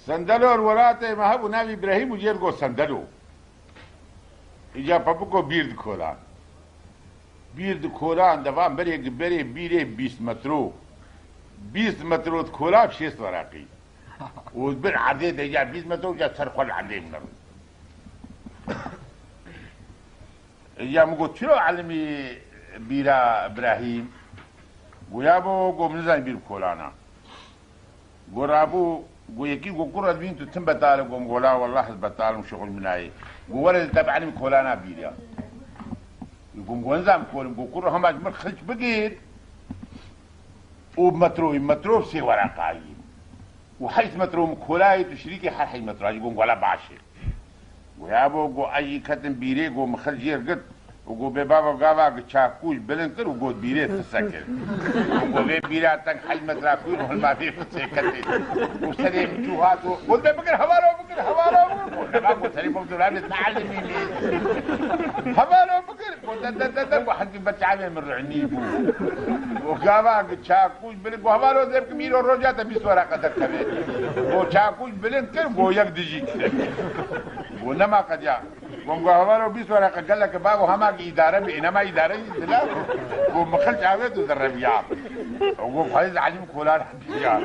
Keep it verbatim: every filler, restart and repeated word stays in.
Sendelo li welatê me hebû, navî Îbrahîm û jê re got Sendelo. Îca pepiko bîr dikolan. Bîr dikolan, devan berê gi berê bîrê bîst metro. Bîst metro dikola bi şêst weraqî. Û bin erdê de îca bîst metro, îca ser xwe li erdê min. Îca min got, "Çilo elimî bîra Îbrahîm?" Goya bo, go, "Min nizanî bîr bikolana." Go rabû, go yekî go, "Kura dibîn tu tim betal e?" Gom, "Go la wellah ez betal im, şixul min nayê." Go, "Were te bi elimî kolana bîr ya." Gom, "Go nizam kolim." Go, "Kura hema ji min xilç bigir û metroyî, metro bi sê weraqayî. Û heyt metro min kolayî, tu şirîkê her heyt metro." Jî gom, "Go la baş e." Goya bo, go, "Ez jî ketim bîrê." Go, "Min xil jêr girt." Û go, "Bê baba, gava gi çakûş bilind kir." Û go, "Bîrê fise kir." Û go, "Vê bîra teng hel metra kûr û hilma vê fisê ketê." Û serê min çû hat û go, "De bigir, hevaro bigir, hevaro bigir." Go, "Neva." Go, "Serê bom duranê tealimî nê." "Hevaro bigir." Go, "De, de, de, de." Go, hezî ber çavê min ruhnî bû. Go, "Gava gi çakûş bilind." Go, "Hevaro zêb kim îro roja te bîst weraqe derkeve." Go, "Çakûş bilind kir." Go, "Yek dijî kir." Go, "Nema qediya." Gom, "Go hevaro bîst weraqe gelek e babo, hema ki îdare bi, înema îdare yî dila." Go, "Mixil çavê tu zerreviya." Go, "Xwezî Elîm kolar biya."